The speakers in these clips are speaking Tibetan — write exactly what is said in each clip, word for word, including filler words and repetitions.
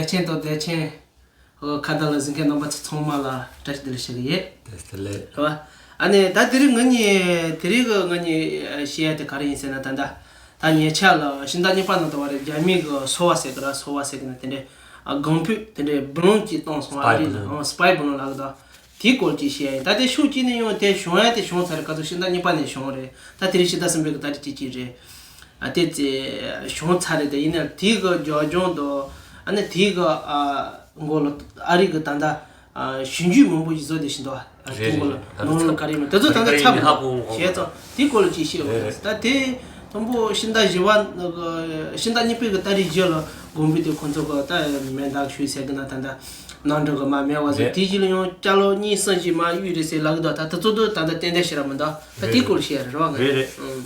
བདེ་ཆེན་དང་བདེ་ཆེན། ཨོ་ཁ་བརྡ་ལ་གཟིགས་མཁན་རྣམ་པ་ཚོ་ཚང་མ་ལ་བཀྲ་ཤིས་བདེ་ལེགས་ཞུ་གི་ཡོད། བདེ་ལེགས། རེད་བ། ཨ་ནི་ད་དེ་རིང་ང་གཉིས་དེ་རིང་གི་ང་གཉིས་བཤད་ཡ་དེ་ག་རེ་ཡིན་ཟེར་ན། ད་ད་ད་ཉེ་ཆར་ལ་ཕྱི་ཟླ་གཉིས་པ་ནང་དུ་བ་རེད། རྒྱ་མི་གི་སོ་བ་ཟེར་གི་ར། སོ་བ་ཟེར་གི་ན་དེ་འདྲའི་ཨ་གོང་བུ་དེ་འདྲའི་བུ་ལོན་གཅིག་བཏང་སོང་། ཨ་རི་ལ་ཨང་སི་པའི་བུ་ལོན་ལབ་གི་ད། དེའི་སྐོར་གྱི་བཤད་ཡིན། ད་དེ་ཤུགས་གཅིག་ནས་ཡང་དེ་བྱུང་ཡ་དེ་བྱུང་ཚར་རེད། ག་ཚོད་ཕྱི་ཟླ་གཉིས་པ་ནས་བྱུང་རེད། ད་དེ་རིང་ཕྱི་ཟླ་གསུམ་པའི་གི་ད་རེས་གཅིག་གཅིག་རེད། ཨ་དེ་ཚེ་བྱུང་ཚར་རེད། དེ་ཡིན་ན་དེའི་གི་རྒྱབ་ལྗོངས་དང་། ཨ་ནི་དེའི་གི་ཨ་མགོ་ལ་ཨ་རི་གི་ད་ལྟ་ཨ་ཞིབ་འཇུག་མང་པོ་ཞིག་བཟོ་བསྡད་བཞིན་འདུག་ཨ་རེད་དེའི་མགོ་ལ་རེད། ད་ནོར་ལུག་ག་རེ་ཡིན་མིན་དེ་ཚོ་ད་ལྟ་ཚབ་ཧ་གོ་བྱས་ཙང་དེའི་སྐོར་ལ་ཅིག་བཤད་དགོས་རེད། ད་དེ་དང་པོ་ཕྱི་ཟླ་བཞི་པ་ཕྱི་ཟླ་གཉིས་པའི་གི་ད་རེས་རྗེས་ལ་དགོངས་པའི་དེ་ཁོང་ཚོ་གི་ད་མེ་མདའ་ཞུས་ཟེར་གི་ན་ད་ལྟ། ནང་འགྲོ་གི་མ་མེད་བ་ཟེར། རེད། དེ་གཞི་ལ་ཡང་སྐྱ་ལོག་གཉིས་གསུམ་ཞིག་མ་གཡུག་རེད་ཟེར་ལབ་གི་འདུག་ད་ད་གཙོ་དོན་ད་ལྟ་ཏན་ཏན་ཞིག་ར་མི་འདུག་ད་དེའི་སྐོར་བཤད་རེད་བ། ང་རེད་རེད། ཨང་།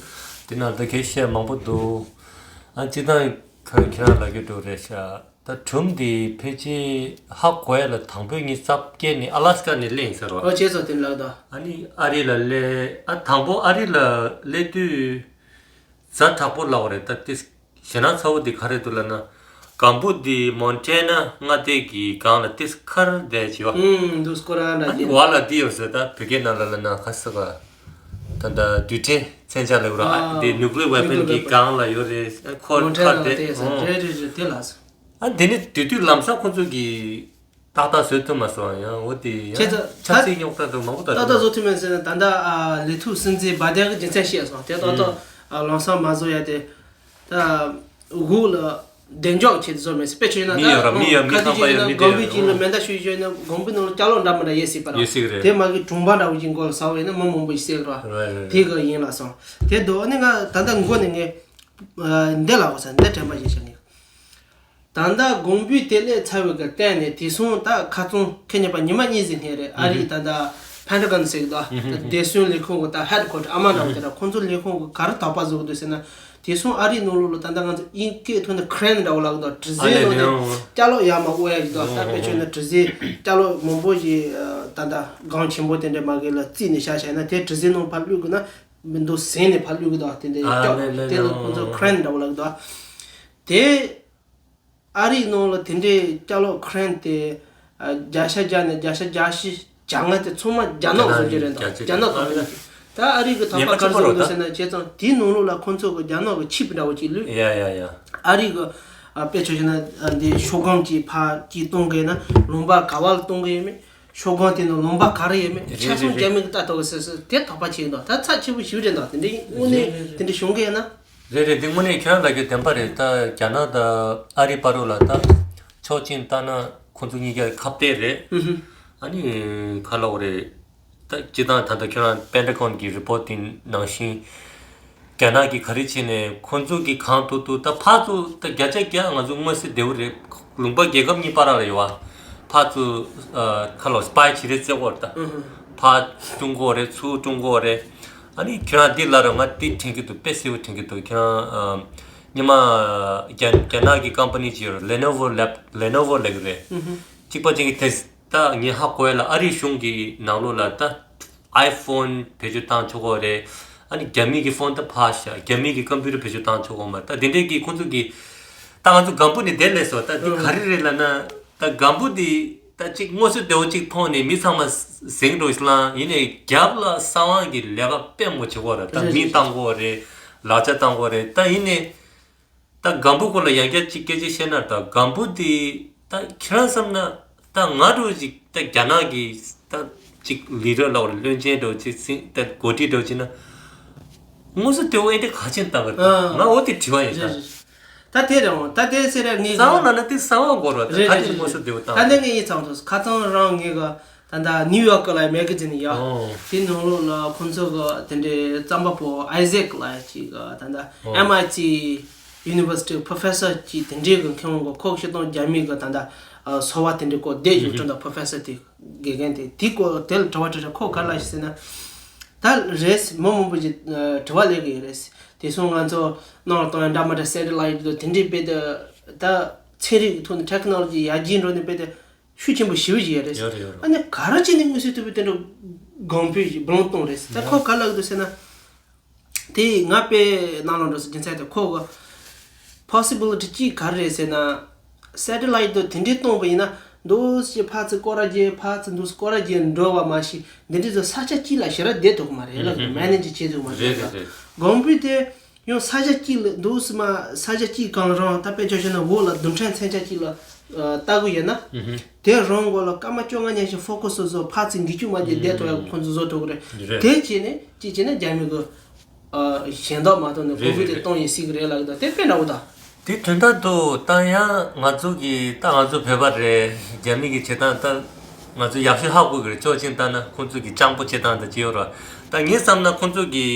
དེ་ནང་ད་གལ་བཤད་མང་པོ་འདུག་ཨ་སྤྱི་བཏང་ཁ་ཁྱེད་རང་ལབ་རྒྱུ་འགྲོ་རེད་ཤག་ད་གྲུམ་འདི་ཕལ་ཆེར་ཧ་གོ་ཡ་ལ་དང་པོའི་ངའི་ཚབ་སྐྱེལ་ནས་ཨ་ལ་སི་ཀ་ནས་སླེབས་ཡིན་ཟེར་བ། ཨོ་བྱས་སོ་དེ་ལབ་འདུག་ཨ་ནི་ཨ་རི་ལ་སླེབས། ཨ་དང་པོ་ཨ་རི་ལ་སླེབས་དུས། ཛ་དྲག་པོ་ལབ་པ་རེད། ད་ཏིས་ཞེད་སྣང་ཚ་བོ་འདི་ག་རེ་འདུག་ལབ་ན། སྒམ་པོ་འདི་མོན་ཊེ་ན་མངའ་སྡེ་གི་སྒང་ལ་ཏིས་ཁར་བསྡད་བྱས་པ། ཨུམ་འདུག་སྐོར་ར་འདྲ་ཨ་ནི་ཅིག་བ་ལ་འདི་ཡོད་ཟེར། ད་བོད་སྐད་ནང་ལ་ལབ་ན་ག་ཟེར་བ། ད་ད་རྡུལ་ཕྲན་མཚོན་ཆ་ལབ་ར། ཨ་ཨ་འདི་ནུ་ཀི་ལི་ཝེ་པན་གི་སྒང་ལ་ཡོད་རེད། ཁོ་མོན་ཊེ་ཁར་ན་ལ་བསྡད་བསྡད་ཟེར། ཨོ་རེད་རེད་རེད། དེ་ལ་ཟེར། ཨ་འདི་ནི་དེ་དུས་ལམ་སང་ཁོ་ཚོ་གི་ཏག་ཏག་བཟོ་ཐུབ་མ་སོང་། ཡང་འོ་དེ་ཡང་ཁྱེད་ཚོ་ཆབ་སྲིད་རྙོག་དྲ་དང་མང་པོ་ད་ཏག་ཏག་བཟོ་ཐུབ་མེད་ཟེར་ན། ད་ལྟ་ཨ་ལས་ཐུག་སྲིད་འཛིན་བྷ་དན་གྱི་རྒྱུ་མཚན་བཤད་སོང་། དེ་ཏག་ཏག་ཨ་ལམ་སང་མ་བཟོ་ཡ་དེ། ད་འུ་ལ་བདེ་འཇགས་ཆེད་དུ་བཟོ་མེད་ཟེར། དཔེ་ཆ་ཡིན་ན་མི་ཡོད་ར། མི་ཡོད། མི་ཁ་ཐུག་ཁམས་པ་ཅིག་ཡོད། ཡིན་ན་མི་སྒམ་པོའི་དེ་ཅིག་ལ་ཡོད། མེ་མདའ་ཤོད་ཤོད་ན་སྒམ་པོའི་ནང་ལ་སྐྱ་ལོག་འདྲ་མི་འདྲ་ཡོད་སྲིད་པ་ར། ཡོད་སྲིད་རེད། དེ་མ་གི་གྲོང་པ་འདྲ་བོ་ཅིག་མགོ་ལ་ཟ་བ་ཡིན་ན་མི་མང་པོ་ཞིག་བསད་ར། རེད་རེད། དེ་གི་ཡིན་ལ་སོང་། དེ་དོ་ནི་ང་ད་ལྟ་མགོ་ནས་ངས་འདི་ལ་གོ་ས་འདི་དྲན་པ་ཞིག་བྱུང་ངས། ད་ལྟ་གོང་བུའི་དེ་ལས་ཚ་བའི་གི་སྟེང་ནས་དེ་སོང་ད་ཁ་ཚོན་ཁེ་ཉེ་པ་ཉི་མ་གཉིས་ཟིན་ནས་རེད། ཨ་རིའི་ད་ལྟ་ཕན་ཏ་གོན་ཟེར་གི་འདུག་ད་བདེ་སྲུང་ལས་ཁུངས་གི་ད་ཧེད་ཀོ་ཊར་ཨ་མ་འདྲ་བོ་དེ་ར། ཁོང་ཚོ་ལས་ཁུངས་གི་ག་རེ་དོགས་པ་བཟོ་གི་འདུག་ཟེར་ན། དེ་སོང་ཨ་རིའི་ནང་ལོགས་ལ་ད་ལྟ་ང་ཚོ་དབྱིན་སྐད་ཐོག་ནས་ཁི་རེན་འདྲ་བོ་ལབ་གི་འདུག་གྲུ་གཟིངས་ནང་ནས་སྐྱ་ལོག་ཡར་མར་དབོར་ཡ་གི་འདུག་ད་དཔེ་བྱས་ན་གྲུ་གཟིངས་སྐྱ་ལོག་མང་པོ་ཞིག་ད་ལྟ་སྒང་ཆེན་པོ་དེ་འདྲའི་མ་གི་ལ་བརྩིས་ནས་བཞག་བཞག་ན། དེ་གྲུ་གཟིངས་ནང་ཕར་བླུགས་གི་ན་མི་འདུག་གཟིངས་ནས་ཕར་བླུགས་གི་འདུག་དེ་འདྲའི་ཨ་སྐྱ་ལོག་དེ་ལ་ཁོང་ཚོ་ཁི་རེན་འདྲ་བོ་ལབ་གི་འདུག་དེ། ཨ་རིའི་ནང་ལ་དེ་འདྲའི་སྐྱ་ལོག་ཁི་རེན་དེ་ཨ་བརྒྱ་ཆ་བརྒྱ་ནས་བརྒྱ་ཆ་བརྒྱད་ཅུ་གྱ་ལྔ་དེ་ཚང་མ་རྒྱ་ནག་བཟོ་རྒྱུ་རེད་འདུག་རྒྱ་ནག་བཟོ་རྒྱུ་རེད། ད་ཨ་རི་གི་དོགས་པ་ག་རེ་བཟོ་གི་འདུག་ཟེར་ན། བྱས་ཙང་དེའི་ནང་ལོགས་ལ་ཁོང་ཚོ་གི་རྒྱ་ནག་གི་ཆིབ་འདྲ་བོ་ཅིག་བླུགས། ཡ་ཡ་ཡ། ཨ་རི་གི་ཨ་དཔེ་ཆ་བཞག་ན་ཨ་འདི་ཤོག་སྒམ་ཅིག་ཕར་ཅིག་གཏོང་གི་ཡིན་ན་ལུང་པ་ག་བ་ལ་གཏོང་གི་ཡོད་མེད། ཤོག་སྒམ་དེ་ནང་ལུང་པ་ག་རེ་ཡོད་མེད་རེད་ཆ་ཚང་རྒྱ་མི་གི་ལྟ་ཐུབ་གི་ཟེར་ཟེར་དེ་དོགས་པ་ཆེ་གི་འདུག་ད་ཚབས་ཆེ་པོ་ཞེ་པོ་རེད་འདུག་དེ་འདྲའི་དངོས་གནས་དེ་འདྲ་བྱུང་གི་ཡོད་ན། རེད་རེད། འདི་དངོས་གནས་ཁྱོད་རང་ལབ་རྒྱུ་བདེན་པ་རེད། ད་རྒྱ་ནག་དང་ཨ་རི་བར་དུ་ལ་ད་ཕྱོགས་གཅིག་ནས་བལྟས་ན་ཁོང་ཚོ་གཉིས་ཀ་ཁ་གཏད་རེད། ཨུ་ཧུ། ཨ་ནི་ག་ལབ་དགོས་རེད། ད་སྤྱིར་བཏང་ད་ལྟ་ཁྱོད་རང་པེན་ཊ་གོན་གྱི་རི་པོར་ཊི་དེ་ནང་བཞིན་རྒྱ་ནག་གིས་ག་རེ་བྱས་ནས་ཁོང་ཚོ་གིས་གང་ཐུབ་ཐུབ་ད་ཕར་ཚུར་ད་བརྒྱ་ཆ་བརྒྱ་ང་ཚོ་མངོན་གསལ་དོད་པོ་རེད། ལུང་པ་རྒྱལ་ཁབ་གཉིས་བར་ལ་ཡོད་པ། ཕར་ཚུར་ཨ་ག་ལབ་སི་པའི་བྱེད་རེས་བྱེད་དགོས་རེད་ད། ཨུ་ཧུ། ཕར་བསྲུང་དགོས་རེད། ཚུར་བསྲུང་དགོས་རེད། ཨ་ནི་ཁྱོད་རང་འདི་ལབ་ར་ང་འདི་དྲན་གྱི་འདུག་དཔེ་གསལ་པོ་དྲན་གྱི་འདུག་ཁྱོད་རང་ཨ་ཉི་མ་རྒྱ་རྒྱ་ནག་གི་ཀམ་པ་ནི་ཅིག་ཡོད་རེད། ལེ་ནོ་ཝོ་ལེབ་ལེ་ནོ་ཝོ་ལབ་ཀྱི་རེད། ཨུ་ཧུ། གཅིག་པ་གཅིག་གི་དེ་ད་ངས་ཧ་གོ་ཡ་ལ་ཨ་རིའི་གཞུང་གི་ནང་ལོགས་ལ་ད་ཨའི་ཕོན་བེད་སྤྱོད་བཏང་ཆོག་གི་རེད། ཨ་ནི་རྒྱ་མི་གི་ཕོན་ད་ཕར་བཞག་རྒྱ་མི་གི་ཀམ་པུ་ཊར་བེད་སྤྱོད་བཏང་ཆོག་གི་མ་རེད། ད་དེ་འདྲའི་གི་ཁོང་ཚོ་གི་ད་ང་ཚོ་སྒམ་པོ་ནས་བསྡད་སླེབས་སོང་། ད་འདི་ག་རེ་རེད་ལབ་ན། ད་སྒམ་པོ་འདི་ད་གཅིག་མངོན་གསལ་དོད་པོ་གཅིག་མཐོང་ནས་མི་ཚང་མ་གཟིགས་འགྲོ་ལ། ཡིན་ནའི་རྒྱབ་ལ་གསང་བ་གི་ལས་ཀ་དཔེ་མང་པོ་བྱེད་དགོས་རེད། ད་རེད་མི་རེད་བཏང་དགོས་རེད། ལག་ཆ་བཏང་དགོས་རེད། ད་ཡིན་ནའི་ད་སྒམ་པོ་སྐོར་ལ་ཡང་བསྐྱར་གཅིག་སྐད་ཆ་བཤད་ན། ད་སྒམ་པོ་འདི་ད་ཁྱེད་རང་བསམ་ན་ད་ང་འདྲ་བོ་ཅིག་ད་རྒྱ་ནག་གི་ད་གཅིག་ལི་ཌར་ལབ་དགོས་རེད། བློན་ཆེན་འདྲ་བོ་ཅིག་སྲིད་ད་འགོ་ཁྲིད་འདྲ་བོ་ཅིག་ན་མངོན་གསལ་དོད་པོ་ཨེ་འདྲ་ག་ཅན་བཏང་གི་ད། ཨ། ང་འོ་དེ་དྲི་བ་ཡིན་ད། རེད་རེད། ད་དེ་རེད་འོང་། ད་དེ་ཟེར་ར་ངས་གསང་བ་ལབ་ན་དེ་གསང་བ་དགོས་རེད། ད་རེད་ག་རེད་ཅིག་མངོན་གསལ་དོད་པོ་བཏང་། ད་ནི་ངས་ཡིད་ཚང་ཐུབ། ཁ་སང་རང་ངས་ག་ད་ལྟ་ནིའུ་ཡོག་གི་ལ་མེ་ག་ཛིན་ཡོད། ཨོ། དེ་ནང་ལོགས་ལ་ཁོང་ཚོ་གི་དེ་འདྲའི་རྩོམ་པ་པོ་ཨའི་ཟེག་ལབ་ཅིག་གི་ད་ལྟ་ཨོ། ཨེམ་ཨའི་ཊི་ཡུ་ནི་ཝར་སི་ཊི་པོ་རོ་ཕེ་སར་ཅིག་དེ་འདྲའི་གི་མཁས་དབང་གི་ཁོ་སྤྱིར་བཏང་རྒྱ་མི་གི་ད་ལྟ་ཨ་སོ་པ་དེ་འདྲའི་སྐོར་བསྡད་ཡོད་དྲན་ད། པོ་རོ་ཕེ་སར་དེ་དགེ་རྒན་དེ་དེའི་སྐོར་དེ་ལ་དྲི་བ་དྲིས་ན་ཁོ་ག་ལབ་ཤག་ཟེར་ན། ད་རེད། མི་མང་པོ་ཞིག་ཨ་དྲི་བ་སླེབས་ཀྱི་ཡོད་རེད། དེ་སོང་ང་ཚོ་ནང་ལ་གཏོང་ཡ་འདྲ་མི་འདྲ་སེ་ཊི་ལའིཊ་དང་དེ་འདྲའི་དཔེ་དེ་ད་ཚན་རིག་གི་ཐོག་ནས་ཊེག་ནོ་ལོ་ཇི་ཡར་རྒྱས་འགྲོ་ནས་དཔེ་དེ་ཤུགས་ཆེན་པོ་ཞེ་པོ་ཞིག་ཡོད་རེད། ཡོད་རེད་ཡོད་རེད། ཨ་ནི་ག་རེ་བྱས་ནས་མངོན་གསལ་དོད་པོ་དེ་འདྲ་གོང་འཕེལ་ཞིག་བུ་ལོན་གཏོང་རེད་ཟེར། ད་ཁོ་ག་ལབ་ཀྱི་འདུག་ཟེར་ན། དེ་ང་དཔེ་ནང་ལ་འགྲོ་ས་རྒྱུ་མཚན་དེ་ཁོ་གི་པོ་སི་བི་ལི་ཊི་གཅིག་ག་རེ་རེད་ཟེར་ན། སེ་ཊི་ལའིཊ་དང་དེ་འདྲས་གཏོང་བ་ཡིན་ན་འདུག་སེ་ཕར་ཚུར་སྐོར་ར་རྒྱག་ཕར་ཚུར་འདུག་སེ་སྐོར་ར་རྒྱག་འགྲོ་བ་མ་གཞི་འདི་འདྲས་ཚོ་ས་ཆ་གཅིག་ལ་ཞེ་དྲག་བསྡད་ཐུབ་ཀྱི་མ་རེད་ལ། ཨུ་ཧུམ། མེ་ནེ་ཇི་བྱེད་ཐུབ་ཀྱི་མ་རེད་རེད་ལ། རེད་རེད། གོང་བུ་དེ་ཡང་ས་ཆ་གཅིག་ལ་འདུག་སེ་མ་ས་ཆ་གཅིག་གང་ལ་རང་ད་དཔེ་ཆ་བཤད་ན་འོག་ལ་རྡུལ་ཕྲན་མཚོན་ཆ་གཅིག་ལ་ཨ་ལྟ་གི་ཡོད་ན། ཨུ་ཧུམ། དེ་རང་མགོ་ལ་སྐར་མ་བཅོ་ལྔ་ཉལ་ཞིང་ཧྥོ་ཀུ་སི་བཟོ་ཕར་ཚུར་འགུལ་སྐྱོད་མ་བྱེད་བསྡད་ཐུབ་ཡག་ཁོང་ཚོ་བཟོ་ཐུབ་ཀྱི་རེད། རེད། དེ་བྱས་ནས་གཅིག་བྱས་ན་རྒྱ་མི་གི་ཨ་གཞན་དག་མ་གཏོགས་ནས་གོ་བོད་དེ་གཏོང་ཡིན་སྲིད་ཀྱི་རེད་ལབ་ཀྱི་འདུག་དེ་དཔེ་འདྲ་བོ་དང་། དེ་དོན་དག་ཏུ་ད་ཡང་ང་ཚོ་གི་ད་ང་ཚོ་བོད་པ་རེད། རྒྱ་མི་གི་བྱེད་སྟངས་ད་ང་ཚོ་ཡག་ཤོས་ཧ་གོ་གི་རེད། ཕྱོགས་གཅིག་ལྟ་ན་ཁོང་ཚོ་གི་སྤྱང་པོ་བྱེད་སྟངས་ད་ཅི་ཡོད་ར། ད་ངས་བསམ་ན་ཁོང་ཚོ་གི་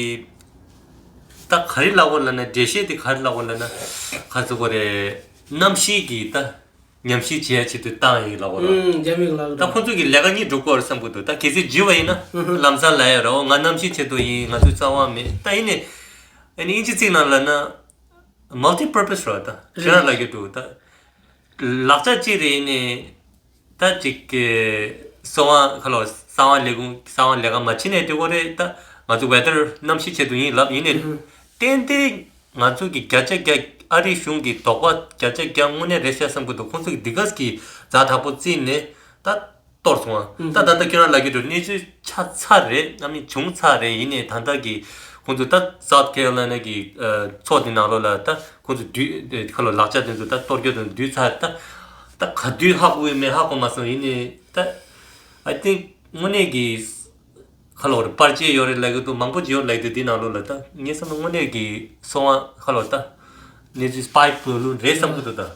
ད་ག་རེ་ལབ་དགོས་ལབ་ན་འགྲེལ་བཤད་དེ་ག་རེ་ལབ་དགོས་ལབ་ན་ག་ཚོད་གོ་རེད། གནམ་གཤིས་ཀྱི་ད་ཉམས་ཞིབ་བྱེད་ཡ་ཆེད་དུ་བཏང་ཡིན་ལབ་དགོས་ར། ཨུམ། རྒྱ་མི་གི་ལབ་ད་ར། ཁོང་ཚོ་གི་ལས་ཀ་གཉིས་འགྲུབ་ཀྱི་ཡོད་རེད་བསམ་གི་འདུག་ད་གལ་སྲིད་བརྗོད་པ་ཡིན་ན་ཨུ་ཧུམ། ལམ་སང་ལབ་ཡ་ར། འོ་ང་གནམ་གཤིས་ཆེད་དུ་ཡིན། ང་ཚོའི་རྩ་བ་མེད། ད་ཡིན་ནའི་ཨ་ནི་ཨིན་ཇི་ཚིག་ནང་ལབ་ན་མལ་ཊི་པར་པས་ར། ད་ཁྱེད་རང་ལབ་རྒྱུ་འདུག་ད་ལག་ཆ་གཅིག་རེད། ཡིན་ནའི་ད་ཅིག་གི་གསང་བ་ཁ་ལོ་གསང་བ་ལས་ཁུངས་གསང་བ་ལས་ཀ་མ་བྱེད་ནས་དེ་གོ་རེད། ད་ང་ཚོ་ཝེ་དར་གནམ་གཤིས་ཆེད་དུ་ཡིན་ལབ། ཡིན་ནའི་ཨུ་ཧུམ། ཏན་ཏན་ང་ཚོ་གི་བརྒྱ་ཆ་བརྒྱ་ཨ་རིའི་གཞུང་གི་དོགས་པ་བརྒྱ་ཆ་བརྒྱ་དངོས་གནས་རེད་ཤག་བསམ་གི་འདུག་ཁོང་ཚོ་གི་འདི་ག་གི་ཛ་དྲག་པོ་བརྩིས་ནས་ད་གཏོར་སོང་བ། ཨུ་ད་ཧུམ། ད་ལྟ་ཁྱེད་རང་ལབ་ཀྱི་འདུག་གནས་ཚུལ་ཆགས་ཚར་རེད། གནམ་གཤིས་བྱུང་ཚར་རེད། ཡིན་ནའི་ད་ལྟ་གི་ཁོང་ཚོ་ད་སའུ་ཐི་ཀེ་རོ་ལའི་ན་གི་ཨ་ཚོགས་འདུ་ནང་ལོགས་ལ་ད་ཁོང་ཚོ་བསྡུས་ཁ་ལོ་ལག་ཆ་དེ་ཚོ་ད་གཏོར་སྐྱོན་དང་བསྡུས་ཚར། ད་ད་ག་དུས་ཧ་གོ་ཡོད་མེད་ཧ་གོ་མ་སོང་། ཡིན་ནའི་ད་I think དངོས་གནས་ཀྱི་ཁ་ལོ་རེ་པར་ཆས་ཡོད་རེད་ལབ་ཀྱི་འདུག་མང་པོ་ཅིག་ཡོད་ལབ་ཀྱི་འདུག་དེ་ནང་ལོགས་ལ་ད་ངས་བསམ་ན་དངོས་གནས་ཀྱི་སོང་བ་ཁ་ལོ་ད་གནས་ཚུལ་སྤའི་བོ་ལུ་རེད་བསམ་གྱི་འདུག་ད།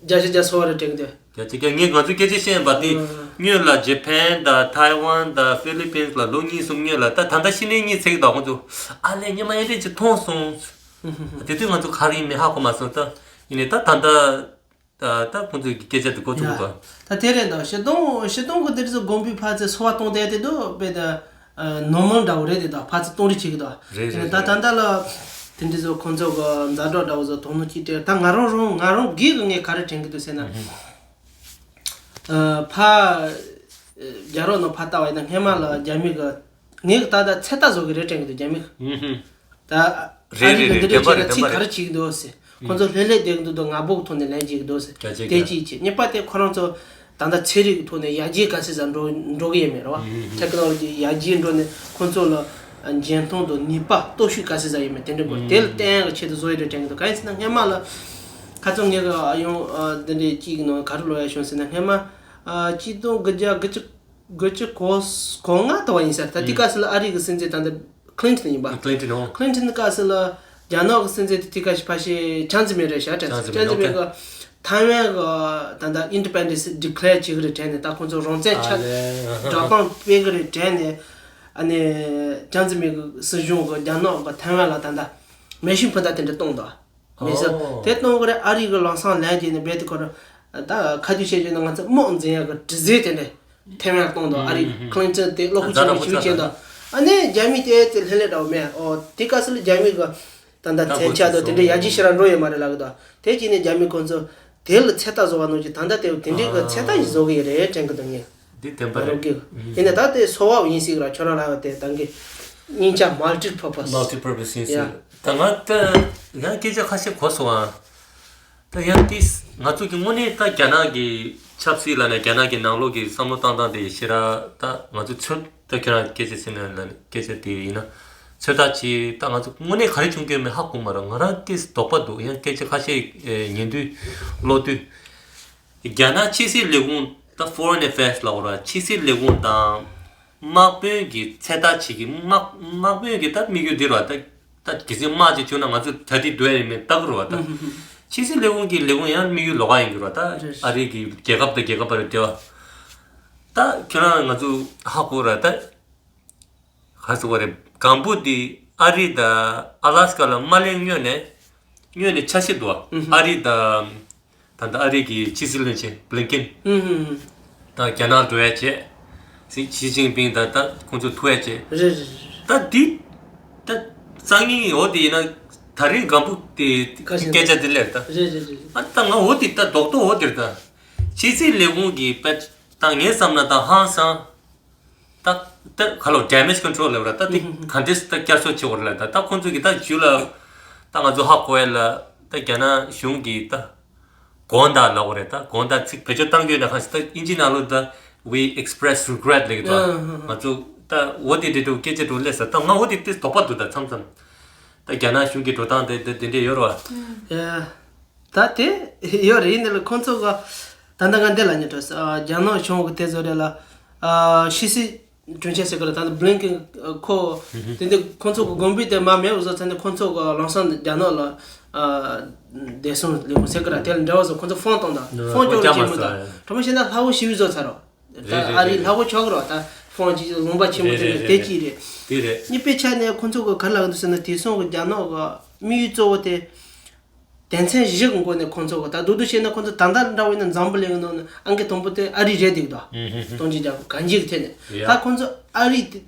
བརྒྱ་ཆ་བརྒྱ་སོང་བ་རེད་དྲན་གྱི་འདུག་བརྒྱ་ཆ་བརྒྱ་ངས་ང་ཚོས་སྐད་ཆ་བཤད་པ་དེ་ཨ། སྔོན་ལ་ཇེ་ཕན་དང་ཐའེ་ཝན་དང་ཧྥི་ལི་པིན་ལ་ལོ་གཉིས་གསུམ་སྔོན་ལ་ད་ད་ལྟ་ཕྱི་ནས་གཉིད་སད་ཀྱི་འདུག་ཁོང་ཚོ་ཨ་ལས་ཉི་མ་ཨེ་འདྲས་ཅིག་མཐོང་སོང་། དེ་དུས་ང་ཚོ་ག་རེ་ཡིན་མིན་ཧ་གོ་མ་སོང་། ད་ཡིན་ནའི་ད་ད་ལྟ་ད་ད་ཁོང་ཚོ་གི་སྐད་ཆ་དེ་གོ་ཐུབ་ཡ། གི་འདུག་ད་དེ་རེད་འདུག་ཤེས་ཏོང་ཤེས་ཏོང་གི་དེ་ཚོ་དགོན་པའི་ཕར་ཚུར་འཚོ་བ་གཏོང་བསྡད་དེ་འདུག་དཔེ་ད་ནོར་མལ་འདྲ་བོ་རེད་དེ་འདུག་ཕར་ཚུར་གཏོང་རེས་བྱེད་ཀྱི་འདུག་རེད་རེད་ད་ད་རེད། ད་ལ་དེ་འདྲ་ཚོ་ཁོང་ཚོ་གི་མཛའ་གྲོགས་འདྲ་བོ་ཚོ་དོ་སྣང་ཅིག་སྤྲད། ད་ང་རང་རང་ང་རང་སྒེར་གི་ངས་ག་རེ་དྲན་གྱི་འདུག་ཟེར་ན། ཨ་ཕ་རྒྱ་རོགས་ནང་ཕར་ལྟ་བ་ཡིན་ན་སྔན་མ་ལ་རྒྱ་མི་གི་ངས་ད་ལྟ་ཚོད་ལྟ་བཟོ་གི་རེད་དྲན་གྱི་འདུག་རྒྱ་མི་གི། ད་ཨ་རེད་རི་རེད་གི་འདི་རེད། འདྲ་བདེན་པ་བྱས་རེད། ན་བདེན་ཚིག་པ་ག་རེ་རེད། བྱེད་ཀྱི་འདུག་ཟེར། ཁོང་ཚོ་ལྷོད་ལྷོད་བསྡད་ཀྱི་འདུག་དང་ང་བོ་གི་ཐོག་ནས་ལན་བྱེད་ཀྱི་འདུག་ཟེར། བརྒྱ་ཆ་དེ་བརྒྱ། གཅིག་བྱས། གཉིས་པ་དེ་ཁོ་རང་ཚོ་ད་ལྟ་ཚན་རིག་གི་ཐོག་ནས་ཡར་རྒྱས་ག་ཚོད་ཙམ་འགྲོ་འགྲོ་གི་ཡོད་མེད་རེད་བ། ཨུ་ཧུ། ཊེག་ནོ་ལོ་ཇི་ཡར་རྒྱས་འགྲོ་ནས་ཁོང་ཚོ་ལ་འཇོན་ཐང་དང་ནུས་པ་སྟོབས་ཤུགས་ག་ཚོད་ཙམ་ཡོད་མེད་དེ་འདྲ་དགོས། ཨུ་དེ་ལ་ཧུ། བརྟེན་ཡག་གི་ཆེད་དུ་བཟོ་ཡི་རེད་དྲན་གྱི་འདུག་གང་ཡིན་ཟེར་ན་སྔན་མ་ལ་ཁ་ཚོན་ངེད་ཀྱི་ཨ་ཡོང་ཨ་འདི་འདྲའི་གཅིག་ནང་ག་རེ་ལོ་ཡ་བྱུང་ཟེར་ན་སྔན་མ་ཨ་གཅིག་སྟོང་དགུ་བརྒྱ་དགུ་བཅུ་དགུ་བཅུ་གོ་གོ་ལྔ་དུ་བ་ཡིན་ས་རེད། ད་དེ་སྐབས་སུ་ལ་ཨ་རི་གི་སྲིད་འཛིན་ད་ལྟ་ཁི་ལིན་ཊོན་ཡིན་པ། ཁི་ལིན་ཊོན་ཨོ། ཁི་ལིན་ཊོན་སྐབས་སུ་ལ་རྒྱ་ནག་གི་སྲིད་འཛིན་དེ་དེ་སྐབས་ཕལ་ཆེར་ཅང་ཙེ་མིན་རེད་ཤག་ཅང་ཙེ་མིན། ཅང་ཙེ་མིན་ཨོ་ཁེ། གི་ཐའེ་ཝན་གི་ད་ལྟ་ཨིན་ཌི་པེན་ཌེན་སི་ཌི་ཀི་ལེར་བྱེད་གི་རེད་དྲན་ནས། ད་ཁོང་ཚོ་རང་བཙན་ཨ་ཆ་ལས་སྒྲ་གདངས་སྤེལ་གི་རེད་དྲན་ནས། ཨ་ནི་ཅང་ཙེ་མིན་གི་སྲིད་གཞུང་གི་རྒྱ་ནག་གི་ཐའེ་ཝན་ལ་ད་ལྟ་མེ་ཤིན་འཕུར་མདའ་དེ་འདྲ་གཏོང་དང་། མེད་ཟེར། ཨོ། དེ་གཏོང་གི་རེད། ཨ་རི་གི་ལམ་སང་ལན་བརྒྱབ་ནས་རྦད་དེ་ཁོ་རང་ད་ཁ་རྒྱུག་བྱས་བྱས་ན་ང་ཚོ་དམག་འཛིང་ཡག་གི་དྲི་ཟའི་དེ་འདྲ་ཐེ་ཝན་གཏོང་དང་། ཨ་རི་ཨུམ་ཁི་ལིན་ཊོན་དེ་བློ་ཁུག་ཆེན་པོ་ཞིག་བྱས་དང་། ཨ་ནི་རྒྱ་མི་དེ་དེ་ལྷན་ལྷན་འདྲ་བོ་མེད། ཨོ་དེ་སྐབས་སུ་ལ་རྒྱ་མི་གི་ད་ལྟ་མཚོན་ཆ་དང་དེ་འདྲ་ཡར་རྒྱས་ཞེ་དྲག་འགྲོ་ཡོད་མ་རེད་ལབ་གི་འདུག་དེ་བྱས་ནས་རྒྱ་མི་ཁོང་ཚོ་དེ་ལ་ཚོད་ལྟ་བཟོ་བ་ནང་བཞིན་ད་ལྟ་དེ་དེ་འདྲའི་གི་ཚོད་ལྟ་ཞིག་བཟོ་གི་ཡོད་རེད་དྲན་གི་འདུག་ངས། འདི་བདེན་པ་རེད། ཡིན་ནའི་ད་དེ་སོ་བ་ཡིན་སྲིད་ར། ཁྱོད་རང་ལ་དེ་ད་གི་སྙིང་ཆ་མལ་ཊི་པར་པས། མལ་ཊི་པར་པས་ཡིན་སྲིད། ཡ། ད་ང་ད་ཡང་སྐད་ཆ་ཁ་ཤས་གོ་སོང་ཨ། ད་ཡང་དེ་ང་ཚོ་གི་དངོས་གནས་ད་རྒྱ་ནག་གི་ཆབ་སྲིད་ལ་ནས་རྒྱ་ནག་གི་ནང་ལོགས་ཀྱི་བསམ་བློ་བཏང་སྟངས་དེ་ཞེ་དྲག་ད་ང་ཚོ་ཚོད་ད་ཁྱོད་རང་སྐད་ཆ་ཟེར་ན་ལ་སྐད་ཆ་དེ་ཡིན་ན་ཚོད་ལྟ་བྱེད། ད་ང་ཚོ་དངོས་གནས་ག་རེ་བྱུང་གི་ཡོད་མེད་ཧ་གོ་མ་རེད། ང་རང་དེ་དོགས་པ་འདུག་ཡང་སྐད་ཆ་ཁ་ཤས་ཉན་དུས་ཀློག་དུས། རྒྱ་ནག་ཕྱི་སྲིད་ལས་ཁུངས་ད་Foreign Affairs ལབ་དགོས་ར། ཕྱི་སྲིད་ལས་ཁུངས་དང་དམག་དཔོན་གྱི་ཚོད་ལྟ་བྱེད་ཀྱི་དམག་དམག་དཔོན་གྱི་ད་དམིགས་ཡུལ་འདི་ར། ད་ད་གལ་སྲིད་དམག་ཅིག་བྱུང་ན་ང་ཚོ་གྲ་སྒྲིག་སྡོད་ཡ་ཡིན་མིན་ལྟ་གི་རེད་བ། ད་ཕྱི་སྲིད་ལས་ཁུངས་ཀྱི་ལས་ཁུངས་ཡང་དམིགས་ཡུལ་ལོགས་ཀ་ཡིན་གྱི་རེད་བ། ད་རེད། ཨ་རི་གི་རྒྱལ་ཁབ་དང་རྒྱལ་ཁབ་བར་འབྲེལ་བ། ད་ཁྱོད་རང་ང་ཚོ་ཧ་གོ་ར། ད་ག་ཟེར་བ་རེད། སྒམ་པོ་འདི་ཨ་རི་དང་ཨ་ལ་སི་ཀ་ལ་དམག་ལན་སྔོན་ནས་སྔོན་ནས་འཆར་གཞི་འདུག་བ། ཨུ་ཧུ། ཨ་རི་དང་ད་ལྟ་ཨ་རི་གི་ཕྱི་སྲིད་བློན་ཆེན་བྷི་ལིན་ཀིན་ཨུ་ཧུ། དང་རྒྱ་ནག་འགྲོ་ཡ་བྱས། ཞི་ཅིན་ཕིང་དང་ད་ཁོང་ཚོ་ཐུག་ཡ་བྱས། རེད་རེད་རེད། ད་འདི་ད་སང་ཉིན་འོ་དེ་ཡིན་ན་ད་རིང་སྒམ་པོ་དེ་ཁ་ཤས་སྐད་ཆ་དེ་ལས་ད། རེད་རེད་རེད། ཨ་ད་ང་འོ་དེ་ད་རྡོག་རྡོག་འོ་དེར་ད་ཕྱི་སྲིད་ལས་ཁུངས་ཀྱི་དཔེ་ད་ངས་བསམ་ན་ད་ཧང་སང་། ད་ད་ག་ལོ་damage control ལབ་ར། ད་དེ་ཨུ་ཧུ་ཧུ། ག་འདྲས་ད་བསྐྱར་གསོ་བྱེད་དགོས་རེད་ལ། ད་ད་ཁོང་ཚོ་གི་ད་རྒྱུ་ལ་ད་ང་ཚོ་ཧ་གོ་ཡ་ལ་ད་རྒྱ་ནག་གཞུང་གི་ད་ དགོངས་དག་ལབ་དགོས་རེད། ད་དགོངས་དག་ཚིག་བེད་སྤྱོད་བཏང་རྒྱུ་ཡིན་ན། ཁ་ཤས་ད་དབྱིན་ཇིའི་ནང་ལོགས་ད་we express regret ལབ་ཀྱི་འདུག་ཨ་ཧ་ཧ། ང་ཚོ་ད་འོ་དེ་འདྲ་འདྲ་བོ་སྐད་ཆ་འདྲ་བོ་སླེབས་ས། ད་ང་འོ་དེ་དེ་དོགས་པ་འདུག་ད་མཚམས་མཚམས་ད་རྒྱ་ནག་གཞུང་གི་འགྲོ་སྟངས་དེ་དེ་དེ་འདྲ་ཡོད་རེད་བ། ཡ། ད་དེ་ཡོད་རེད། ཡིན་ནའི་ལ་ཁོང་ཚོ་གི་ད་ལྟ་ང་འདི་ལ་ཉེ་འགྲོ་ས་རྒྱ་ནག་གཞུང་གི་དེ་ཚོ་རེད་ལ། ཨ་ཕྱི་སྲིད་དྲུང་ཆེ་ཟེར་གི་རེད། ད་ལྟ་བྷི་ལིན་ཀེན་ཁོ་དེ་འདི་ཁོང་ཚོ་གི་དགོན་པའི་དེ་མ་མེད་བཟོ་ཚར་ནས། ཁོང་ཚོ་གི་ལམ་སང་རྒྱ་ནག་ལ་ཨ་བདེ་སྲུང་ལས་ཁུངས་ཟེར་གི་རེད། དེ་ལ་འབྲེལ་བ་བཟོ། ཁོང་ཚོ་ཕོན་བཏང་། ད་ཕོན་ཅོག་ཅེས་མི་ད་ཁྲོ་མོ་བཤད་ན་ལྷ་བོ་ཞིག་བཟོ་ཚར་རོ། ད་རེད་རེད་ཨ་རི་རེད་ལྷ་རེད། བོ་ཆགས་རོགས། ད་ཧྥོང་ཅི་ལུང་པ་ཆེན་མོ་རེད་དེ་རེད་རེད་དེ་རེད། ཅི་རེད། དེ་རེད། གཉིས་པའི་ཆ་ནས་ཁོ་ཚོ་གི་ག་ལ་འདུག་ཟེར་ན། དེང་སང་གི་རྒྱ་ནག་གི་དམིགས་ཡུལ་གཙོ་བོ་དེ་དོན་ཚན་བཞི་གི་སྒོ་ནས་ཁོ་ཚོ་གི། ད་མདོར་བསྡུས་བཤད་ན་ཁོ་ཚོ་ད་ལྟ་འདྲ་བོ་ཡིན་ན་འཛམ་བུ་གླིང་གི་ནང་ནས་ཨང་ཀི་དང་པོ་དེ་ཨ་རི་རེད་འདུག་ད་སྟོང་ཆ་བརྒྱ་དང་གྱ་གཅིག་གི་ཐད་ནས། ཡ། ད་ཁོ་ཚོ་ཨ་རི་དེ་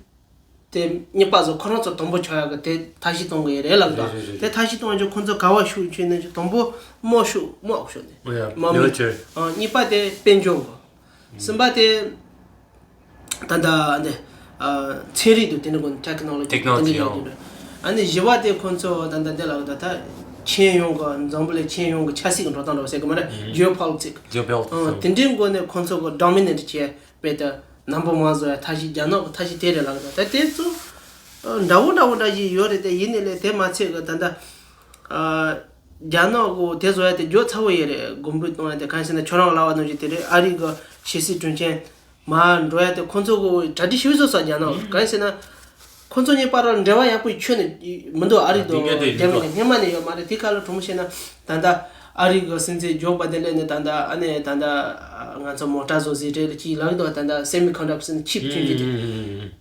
དེ་གཉིས་པ་བཟོ། ཁོ་རང་ཚོ་དང་པོ་ཆགས་ཡག་གི་དེ་ཐབས་ཤེས་གཏོང་གི་ཡོད་རེད་ལབ་འདུག་རེད་རེད་རེད། དེ་ཐབས་ཤེས་གཏོང་རྒྱུ་ཁོ་ཚོ་ག་བ་ཤུགས་ཆེ་ནས་དང་པོ་དམག་ཤུགས། དམག་ཤུགས་ནས་ཡ། དམག་མི། military། ཨ་གཉིས་པ་དེ་དཔལ་འབྱོར་གི། གསུམ་པ་དེ་ད་ལྟ་འདི་ཨ་ཚན་རིག་དང་དེ་འདྲ་གི་ཊེག་ནོ་ལོ་ཇི། technology། དེ་འདྲ་ཡོད་ཡོད་རེད། ཨ་ནི་བཞི་པ་དེ་ཁོ་ཚོ་ད་ལྟ་འདི་ལ་ད་ལྟ་ཁྱོན་ཡོངས་གི་འཛམ་བུ་གླིང་ཁྱོན་ཡོངས་གི་ཆབ་སྲིད་ཀྱི་འགྲོ་སྟངས་འདྲ་བོ་ཟེར་གི་མ་རེད། ཇི་ཨོ་པོ་ལི་ཊིག་སི། ཇི་ཨོ་པོ་ལི་ཊིག་སི། ཨ་དེ་འདྲའི་སྒོ་ནས་ཁོ་ཚོ་གི་ཌོ་མི་ནེཊ་བྱས། དཔེ་ད་རྣམ་པ་མང་བཟོ་ཡ་ཐབས་ཤེས། རྒྱ་ནག་གི་ཐབས་ཤེས་དེ་རེད་ལབ་གི་འདུག་ད་དེ་ཚོ་ཨ་འདྲ་བོ་འདྲ་བོ་འདྲ་ཞིག་ཡོད་རེད་དེ། ཡིན་ནའི་ལས་དེ་མ་ཚད་གི་ད་ལྟ་ཨ་རྒྱ་ནག་གི་དེ་བཟོ་ཡ་དེ་མགྱོགས་ཚ་བོ་ཡོད་རེད། གོང་འཕེལ་གཏོང་ཡ་དེ། གང་ཡིན་ཟེར་ན་ཁྱོད་རང་ལབ་པ་ནང་བཞིན་དེ་རེད། ཨ་རི་གི་ཕྱི་སྲིད་དྲུང་ཆེ་མར་འགྲོ་ཡ་དེ་ཁོང་ཚོ་གི་གྲ་སྒྲིག་ཞིག་བཟོས་སོང་རྒྱ་ནག་གིས། གང་ཡིན་ཟེར་ན་ཁོང་ཚོ་གཉིས་བར་ལ་འབྲེལ་བ་ཡག་པོ་ཁྱོན་ནས་མི་འདུག་ཨ་རི་དང་རྒྱ་མི་དེ་སྔོན་མ་ནས་ཡོད་མ་རེད། དེ་ག་ལ་གྲོགས་མོ་བཤད་ན་ད་ལྟ་ཨ་རི་གི་སྲིད་འཛིན་ཇོ་བྷའི་ཌེན་སླེབས་ནས་ད་ལྟ་ཨ་ནི་ད་ལྟ་ང་ཚོ་མོ་ཊ་བཟོ་ཟིན་རེད་ལ་ཅིག་ལབ་འདུག་ད་ལྟ་སེ་མི་ཁོན་ཌག་ཊར་ཟེར་ནས་ཆིབ་བསྐྱོན་རྒྱུ་དེ།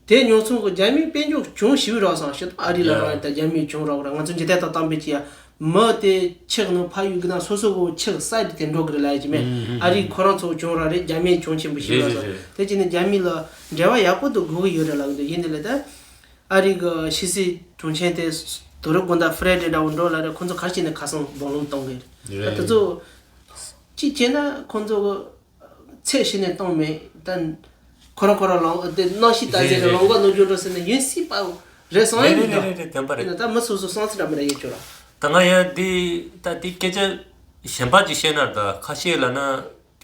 དེ་ཉོ་ཚོང་གི་རྒྱ་མིའི་དཔལ་འབྱོར་གྱོང་ཞེ་པོ་རག་སོང་ཞེ་ད། ཨ་རི་ལ་རག་ཡ་ད་རྒྱ་མིའི་གྱོང་རག་ར། ང་ཚོ་འཇིག་རྟེན་ཐོག་བཏང་པའི་ཅི་ཡ། མི་དེ་ཕྱི་ནང་ཕ་ཡུལ་གི་ནང་སོ་སོ་གི་ཕྱི་སའི་ཌི་དེ་འགྲོ་གི་རེད་ལབ་ཡ་ཅིག་མེད། ཨ་རིའི་ཁོ་རང་ཚོ་གྱོང་རག་རེད། རྒྱ་མིའི་གྱོང་ཆེན་པོ་ཞིག་རེད་རག་རེད་སོང་། རེད། དེ་ཅི་ནས་རྒྱ་མི་ལ་འབྲེལ་བ་ཡག་པོ་དུ་དགོས་ཀྱི་ཡོད་རེད་ལབ་གི་འདུག་ཡིན་ནའི་ལས་ད་ཨ་རི་གི་ཕྱི་སྲིད་དྲུང་ཆེ་དེ་དོ་རུ་དགོང་དག་ཕ་རའི་ཌེ་འདྲ་བོ་འགྲོ་ལབ་རེད། ཁོ་ཚོ་ག་རེ་བྱས་ནས་ཁ་སང་སྦོམ་ལམ་གཏོང་གི་རེད། རེད། ད་དེ་ཚོ་གཅིག་བྱས་ན་ཁོ་ཚོ་གི་ཚད་གཞི་ནས་གཏོང་མེད། ད་ཁོ་རང་ཁོ་རང་ལོང་དེ་གནམ་གཤིས་ལྟ་ཟེར་རེད། རེད་ལོང་ག་ནོར་འགྱོ་འགྲོ་ཟེར་ན་ཡིན་སྲིད་པའོ་རེད་སོང་། རེད་ཡིན་རེད་ད་རེད་རེད། བདེན་པ་རེད། ཡིན་ན་ད་མི་སོ་སོ་སོང་ཚེ་འདྲ་མི་འདྲ་ཡོད་ཆོག་ར། ད་ང་ཡང་འདི་ད་འདི་སྐད་ཆ་གཞན་པ་ཅིག་བཤད་ན། ད་ཁ་ཤས་ལབ་ན་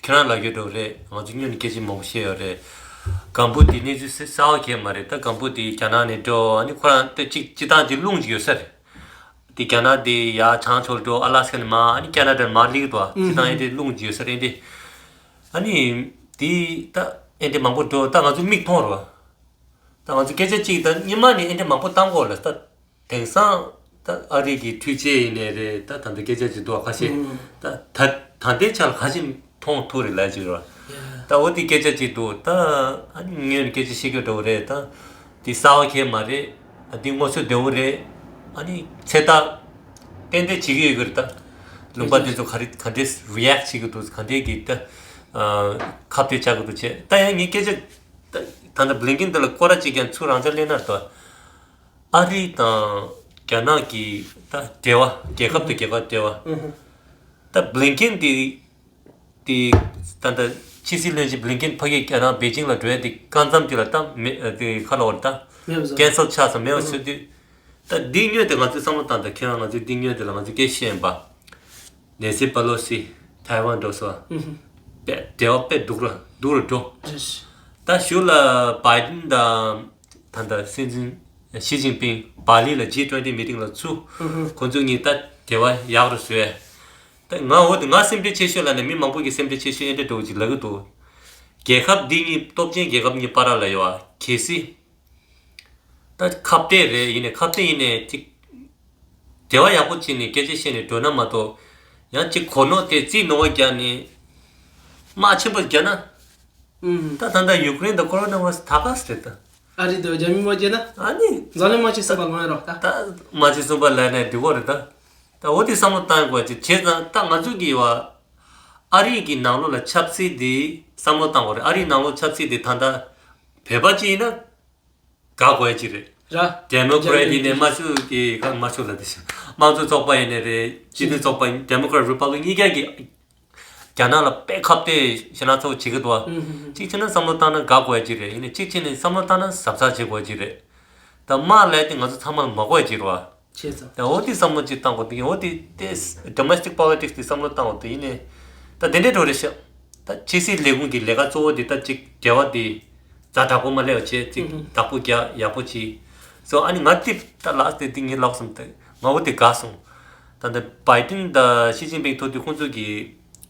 ཁྱེད་རང་ལབ་རྒྱུ་འདྲ་བོ་རེད། ང་ཚོ་སྔོན་ནས་སྐད་ཆ་མང་པོ་བཤད་ཡོད་རེད། སྒམ་པོ་འདི་གནས་ཚུལ་གསལ་པོ་གང་ཡང་མ་རེད། ད་སྒམ་པོ་འདི་རྒྱ་ནག་ནས་འགྲོ། ཨ་ནི་ཁོ་རང་ད་གཅིག་སྤྱིར་བཏང་གི་རླུང་ཅིག་ཡོད་ས་རེད། དེ་རྒྱ་ནག་དེ་ཡར་བྱང་ཕྱོགས་འགྲོ། ཨ་ལ་སི་ཀ་ནས་མར་ཨ་ནི་ཁེ་ན་ཌ་མར་སླེབས་འདུག་བ། ཅི་དང་ཨེ་འདྲའི་རླུང་བརྗོད་ས་རེད་འདི། ཨ་ནི་དེ་ད་ཨེ་འདྲའི་མང་པོ་འགྲོ། ད་ང་ཚོ་མིག་མཐོང་རོགས། ད་ང་ཚོ་སྐད་ཆ་གཅིག་ད་སྔོན་མ་ནས་ཨེ་འདྲའི་མང་པོ་བཏང་གོ་ལ། ད་དེང་སང་ད་ཨ་རི་གི་འཕྲུལ་ཆས་ཡིན་ནའི་རེད། ད་ད་ལྟ་སྐད་ཆ་གཅིག་འདུག་བ། ཁ་ཤས་ད་ད་ད་ལྟའི་ཆ་ལ་ཁ་ཤས་མཐོང་ཐུབ་རེད་ལབ་ཅིག་རེད་བ། ད་འོ་དེ་སྐད་ཆ་གཅིག་འདུག་ད་ཨ་ནི་ངོས་ནས་སྐད་ཆ་བཤད་རྒྱུ་འདྲ་བོ་རེད། ད་དེ་གསལ་པོ་གང་ཡང་མ་རེད། ཨ་དེ་ངོ་ཚ་བདེ་བོ་རེད། ཨ་ནི་ཚེ་ཐར་ཏན་ཏན་བྱེད་ཀྱི་ཡོད་ཀྱི་རེད། ད་ལུང་པ་དེ་ཚོ་ག་རེ་ག་འདྲས་རི་ཨེག་བྱེད་ཀྱི་འདུག་ག་འདྲས་ཀྱི་ད་ཨ་ཁ་གཏད་བཅག་གི་འདུག་བྱས། ད་ཡང་ངས་སྐད་ཆ་ད་ད་ལྟ་བྷི་ལིན་ཀིན་དེ་ལ་སྐོར་ར་གཅིག་ཀྱང་ཚུར་རང་འཇགས་སླེབས་ན། ད་ཨ་རི་དང་རྒྱ་ནག་གི་ད་འབྲེལ་བ། རྒྱལ་ཁབ་དང་རྒྱལ་ཁབ་འབྲེལ་བ། ད་བྷི་ལིན་ཀིན་དེ་དེ་ད་ལྟ་ཕྱི་སྲིད་བློན་ཆེན་བྷི་ལིན་ཀིན་ཕ་གིར་རྒྱ་ནག་པེ་ཅིང་ལ་འགྲོ་ཡ་དེ་སྐབས་མཚམས་དེ་ལ་ད་མེ་དེ་ཁ་ལོ་བར་ད་མེད་པ་བཟོ། ཀན་སལ་ཆགས་སོང་། མེད་པ་བཟོས་དུས་ད་འདི་སྔོན་དེ་ང་ཚོས་བསམ་བློ་བཏང་དང་། ཁྱེད་རང་ང་ཚོས་འདི་སྔོན་དེ་ལ་ང་ཚོས་སྐད་བཤད་ཡིན་པ། ནེན་སི་པེ་ལོ་སི་ཐའེ་ཝན་འགྲོ་སོང་། དཔེ་འབྲེལ་བ་དཔེ་སྡུག་ར་སྡུག་རུ་འགྲོ། ད་གཞུག་ལ་བྷའི་ཌེན་དང་ད་ལྟ་སྲིད་འཛིན་ཞི་ཅིན་ཕིང་བྷ་ལི་ལ་ཇི་ཊུ་ཝེན་ཊི་མི་ཊིང་ལ་ཚུད། ཁོ་ཚོ་གཉིས་ད་འབྲེལ་བ་ཡག་རུ་བཟོས། ད་ང་འོ་དེ་ང་སེམས་ཁྲལ་ཆེ་ཤོས་ལབ་ནས་མི་མང་པོ་གིས་སེམས་ཁྲལ་ཆེ་ཤོས་ཨེ་འདྲ་འདྲ་བོ་ཅིག་ལབ་ཀྱི་འདུག་རྒྱལ་ཁབ་འདི་གཉིས་སྟོབས་ཆེན་རྒྱལ་ཁབ་གཉིས་བར་ལ་ཡོད་པ་གལ་སྲིད་ད་ཁ་གཏད་རེད། ཡིན་ནའི་ཁ་གཏད་ཡིན་ནའི་ཅིག་འབྲེལ་བ་ཡག་པོ་བྱས་ནས་སྐད་ཆ་བཤད་ནས་འགྲོ་ན་མ་གཏོགས། ཡང་ཅིག་གོ་ནོར་དེ་རྩིས་ནོར་བ་རྒྱག་ནས་དམག་ཆེན་པོ་རྒྱག་ན། ད་ད་ལྟ་ཡུ་ཀེ་རེན་དང་ཀོ་རོ་ན་ཝ་ར་སི་ད་ག་ཟེར་ད། ཨ་རི་དང་རྒྱ་མི་དམག་རྒྱག་ན། ཨ་ནི། འཛམ་གླིང་དམག་ཆེན་གསུམ་པ་ལོང་ཡ་རོགས་ད། ད་དམག་ཆེན་གསུམ་པ་ལབ་ནས་འགྲིག་གོ་རེད་ད། ད་འོ་དེ་བསམ་བློ་བཏང་དགོས་ཅིག་བྱས་ཙང་ད་ང་ཚོ་གི་བ། ཨ་རི་གི་ནང་ལོགས་ལ་ཆབ་སྲིད་དེ་བསམ་བློ་བཏང་དགོས་རེད། ཨ་རིའི་ནང་ལོགས་ཆབ་སྲིད་དེ་ད་ལྟ་བོད་པ་ཅིག་ཡིན་ན་དགའ་དགོས་ཡ་ཅིག་རེད། ར། ཌེ་མོ་ཀེ་རེ་ཊི་ཡིན་ནའི་དམར་ཤོག་གི་ག་དམར་ཤོག་ལ་དེ་བཞིན་དམངས་གཙོ་ཚོགས་པ་ཡིན་ནའི་རེད། སྤྱི་མཐུན་ཚོགས་པ་ཡིན། ཌེ་མོ་ཀེ་རེ་ཊི་རི་པབ་ལིག་གཉིས་ཀ་གི་རྒྱ་ནག་ལ་དཔེ་ཁ་གཏད་ཞེ་དྲག་ཚ་བོ་བྱེད་ཀྱི་འདུག་བ། ཅིག་བྱས་ན་བསམ་བློ་བཏང་ན་དགའ་དགོས་ཡ་ཅིག་རེད། ཡིན་ནའི་ཅིག་བྱས་ནས་བསམ་བློ་བཏང་ན་གཟབ་གཟབ་བྱེད་དགོས་ཡ་ཅིག་རེད། ད་དམག་ལས་དེ་ང་ཚོ་ཚང་མ་ལ་མ་དགོས་ཡ་ཅིག་རེད་བ། བྱས་ཙང་། ད་འོ་དེ་བསམ་བློ་ཅིག་བཏང་དགོས་འདུག་ཡིན། འོ་དེ་དེ་ཌོ་མེ་སི་ཊིག་པོ་ལི་ཊིག་སི་དེ་བསམ་བློ་བཏང་དགོས་འདུག་ཡིན་ནའི། ད་དེ་འདྲའི་འགྲོ་རེད་ཤག་ད་ཕྱི་སྲིད་ལས་ཁུངས་ཀྱི་ལས་ཀ་གཙོ་བོ་དེ་ད་ཅིག་འབྲེལ་བ་དེ་ཛ་དྲག་པོ་མ་སླེབས་པ་བྱས་ཅིག་ཨུ་ཧུ། བདག་པོ་རྒྱག་ཡག་པོ་བྱས། སོ་ཨ་ནི་ང་དེ་ད་ལགས་དེ་དེ་ངས་ལབ་སོང་། ད་ང་འོ་དེ་དགའ་སོང་། ད་ད་བའི་ཏིན་དང་ཞི་ཅིན་ཕིང་ཐུག་དུས་ཁོང་ཚོ་གི་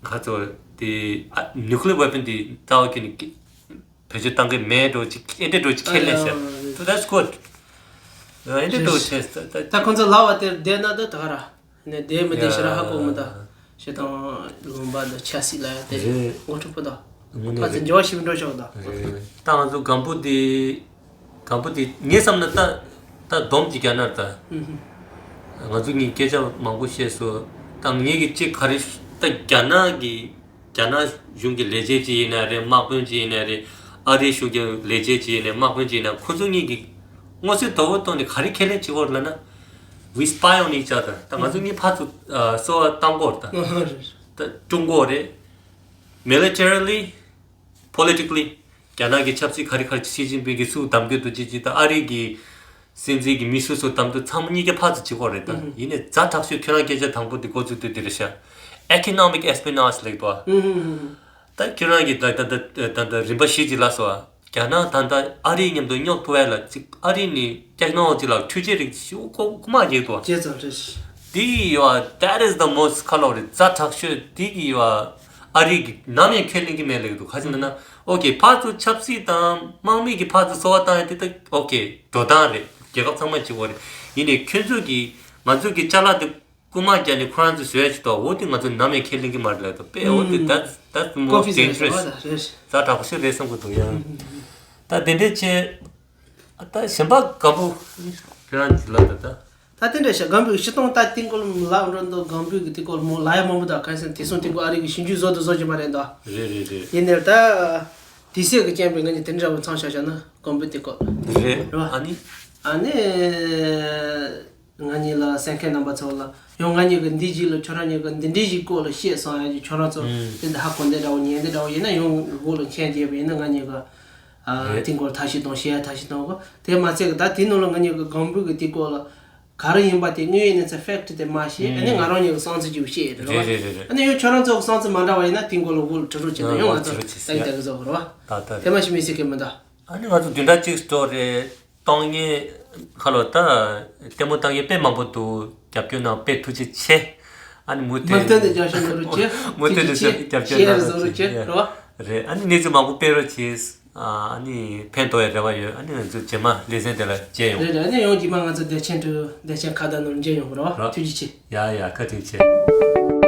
ཁ་ཚོ་དེ་ཨ་nuclear weapon་དེ་རྩ་བ་ཁྱོན་ནས་བེད་སྤྱོད་བཏང་གི་མེད་འགྲོ་ཅིག་ཨེ་འདྲ་འགྲོ་ཅིག་ཁས་ལེན་བྱས། ཨ་ཡ། So that's good. ཨེ་འདྲ་འགྲོ་བྱས། ད་ད་ཁོང་ཚོ་ལབ་པ་དེར་བསྡད་ན་ད་ད་ག་ར་ནས་བསྡད་མི་བསྡད་ཤི་ར་ཧ་གོ་མི་ད། ཡ། ཤི་དང་ལུང་པ་འདི་ཆ་སྲིད་ལ་ཡ་དེ་རེད། ངོ་འཕྲོད་པོ་ད། དངོས་གནས་ཕ་ཚོ་རེད། འགྱུར་བ་ཞིག་འགྲོ་ཆོག་ད། རེད། ད་ང་ཚོ་སྒམ་པོ་དེ་སྒམ་པོ་དེ་ངས་བསམ་ན་ད་ད་སྡོམ་གྱི་རྒྱ་ནག་ད། ཨུ་ཧུ། ང་ཚོ་གཉིས་སྐད་ཆ་མང་པོ་བཤད་སོང་། ད་ངེད་ཀྱི་གཅིག་ག་རེ་ད་རྒྱ་ནག་གི་རྒྱ་ནག་གཞུང་གི་ལས་བྱེད་ཅིག་ཡིན་ན་རེད། དམག་དཔོན་ཅིག་ཡིན་ན་རེད། ཨ་རིའི་གཞུང་གི་ལས་བྱེད་ཅིག་ཡིན་ན་དམག་དཔོན་ཅིག་ཡིན་ན་ཁོ་ཚོ་གཉིས་ཀྱིས་མངོན་གསལ་དོད་པོ་བཏོན་ནས་ག་རེ་ཁས་ལེན་བྱེད་དགོས་ལབ་ན། We spy on each other. ད་ང་ཚོ་གཉིས་ཕར་ཚུར་ཨ་སོ་བ་བཏང་དགོས་རེད་ད། ཨ་ཧ་རེད། ད་ཀྲུང་གོ་རེད། Militarily, politically རྒྱ་ནག་གི་ཆབ་སྲིད་ག་རེ་ག་རེ་ཞི་ཅིན་ཕིང་གིས་སུ་གདམ་གྱི་འདུག་ཅི་ཅི་ད་ཨ་རི་གི་སྲིད་འཛིན་གྱི་མི་སུ་སུ་གདམ་འདུག་ཚང་མ་གཉིས་ཀ་ཕར་ཚུར་བྱེད་དགོས་རེད་ད། ཨུ་ཧུ། ཡིན་ནའི་ཛ་དྲག་ཤོས་ཁྱོད་རང་སྐད་ཆ་དང་པོ་འདི་འགོ་བཙུགས་དུས་འདི་རེད་ཤག Economic espionage ལབ་འདུག་ཨ། ཨུ་ཧུ་ཧུ་ཧུ། ད་ཁྱོད་རང་གིས་ད་ད་ད་ད་ད་རིམ་པ་བཞི་ཅིག་ལབ་སོང་ཨ། རྒྱ་ནག་ད་ལྟ་ཨ་རིའི་མཉམ་དུ་རྙོག་ཐུག་ཡ་ལ་ཅིག་ཨ་རི་ནི་ཊེག་ནོ་ལོ་ཇི་ལ་འཕྲུལ་ཆས་རིགས་ཤིག་ཁོ་ཁོ་མ་རྒྱག་ཏུ། རྒྱལ་ཙམ་རེད། འདི་ཡི་ཡོ་ཨ་that is the most ཁ་ལོ་རེད། ཛ་དྲག་ཤོས་འདི་གི་ཡོ་ཨ་ཨ་རི་གི་ནམ་ཡང་ཁས་ལེན་གི་མེད་ལེགས་འདུག་ག་ཅི་ན་ན་ཨོ་ཀེ་ཕར་ཚུར་ཆབ་སྲིད་དང་དམག་མི་གི་ཕར་ཚུར་སོ་བ་བཏང་ཡ་དེ་ད་ཨོ་ཀེ་འགྲོ་སྟངས་རེད། རྒྱལ་ཁབ་ཚང་མ་གཅིག་པ་རེད། ཡིན་ནའི་ཁྱོད་ཚོ་གི་ང་ཚོ་གི་ཅ་ལག་དེ་རྐུ་མ་རྒྱག་ནས་ཁོ་རང་ཚོས་བཟོས་ཡ་ཅིག་འདུག་འོ་དེ་ང་ཚོ་ནམ་ཡང་ཁས་ལེན་གི་མ་རེད་ལབ་འདུག་དཔེ་འོ་དེ་ད་ད་མོ་ཀོ་པི་ཟེར་ཌེན་ཇར་རེ་སི་བ་ད་རེད། ཛ་དྲག་པོ་ཞིག་རེད་བསམ་གི་འདུག་ཡང་། ད་དེ་འདྲས་བྱས་ད་གཞན་པ་སྒམ་པོ་ཁྱོད་རང་ཅིག་ལབ་ད་ད། ད་དེ་འདྲས་བྱས་སྒམ་པོའི་སྤྱིར་བཏང་ད་དེང་སྐོར་ལབ་འགྲོ་འདུག་སྒམ་པོའི་གི་དེ་སྐོར་མོ་ལབ་ཡ་མང་པོ་འདུག་ག་རེ་ཟེར་ན་དེང་སང་དེ་སྐོར་ཨ་རི་གི་ཞིབ་འཇུག་བཟོ་དུ་བཟོ་གི་མ་རེད་འདུག་རེད་རེད་རེད། ཡིན་ནའི་ད་དུས་ཚོད་ཀྱི་རྐྱེན་པས་ང་གཉིས་དེ་འདྲ་བོ་མཚམས་བཞག་བཞག་ན་སྒམ་པོ་དེ་སྐོར་རེད། རེད་བ། ཨ་ནི། ཨ་ནི། ང་གཉིས་ལ་གསན་མཁན་རྣམ་པ་ཚོ་ལ་ཡང་ང་གཉིས་ཀྱི་འདི་གཅིག་ལ་ཁྱོད་རང་གཉིས་ཀྱི་འདི་འདྲའི་ཞིག་སྐོར་ལ་བཤད་སོང་ཡ་གི་ཁྱོད་རང་ཚོ་ཨུམ། དེ་འདི་ཧ་གོ་འདི་འདྲ་བོ་ཉན་འདི་འདྲ་བོ་ཡིན་ན་ཡང་འུ་ལ་མཁྱེན་རྒྱས་པ་ཡིན་ན་ང་གཉིས་ཀྱི་ཨ། རེད། དེ་སྐོར་ཐག་ཞིག་དང་བཤད་ཐག་ཞིག་དང་གོ། དེ་མ་ཚད་ཀྱི་ད་དེ་ནང་ལ་ང་གཉིས་ཀྱི་སྒམ་པོ་གི་དེ་སྐོར་ལ་ག་རེ་ཡིན་པ་དེ་དངོས་ཡོད་གནས་ཚུལ་ཕེག་ཊི་དེ་མ་ཤེས་ཨ་ནི་ང་རང་གཉིས་ཀྱི་བསམ་ཚུལ་ཅིག་བཤད་རེད་བ། རེད་རེད་རེད་རེད། ཨ་ནི་ཡང་ཁྱོད་རང་ཚོ་གི་བསམ་ཚུལ་མ་འདྲ་བ་ཡིན་ན་དེ་སྐོར་ལ་འུ་ལ་དྲི་རོགས་བྱེད་དང་ཡང་ང་ཚོ་ལྟ་གི་ལྟ་གི་བཟོ་དགོས་རེད་བ། ད་ད་དེ་མ་ཤེས་མི་སྲིད་གི་མི་འདུག་ཨ་ནི་ང་ཚོ་བདུན་ཕྲག་གཅིག་སྟོར་རེད། གཏོང་མཁན་ཁ་ལོ་ད་ལྟད་མོ་ལྟ་མཁན་དཔེ་མང་པོ་འདུག་རྒྱབ་སྐྱོར་གནང་དཔེ་ཐུགས་རྗེ་ཆེ། ཨ་ནི་མུ་མཐུད་མུ་མཐུད་ནས་རྒྱབ་སྐྱོར་གནང་རོགས་བྱེད། མུ་མཐུད་ནས་ཐུགས་རྗེ་ཆེ། རྒྱབ་སྐྱོར་གནང་རོགས་བྱེད། རེད་བ། རེད། ཨ་ནི་གནས་ཚུལ་མང་པོ་སྤེལ་རོགས་བྱེད། ཨ་ནི་ཕན་ཐོགས་ཡ་རེ་བ་ཡོད། ཨ་ནི་ང་ཚོ་རྗེས་མ་ལེ་ཚན་དེ་ལ་མཇལ་ཡོང་། རེད་རེད། ཨ་ནི་ཡང་རྗེས་མ་ང་ཚོ་བདེ་ཆེན་དུ་བདེ་ཆེན་ཁ་བརྡ་ནང་མཇལ་ཡོང་གི་རེད་བ། རོ། ཐུགས་རྗེ་ཆེ། ཡ་ཡ་བཀའ་དྲིན་ཆེ།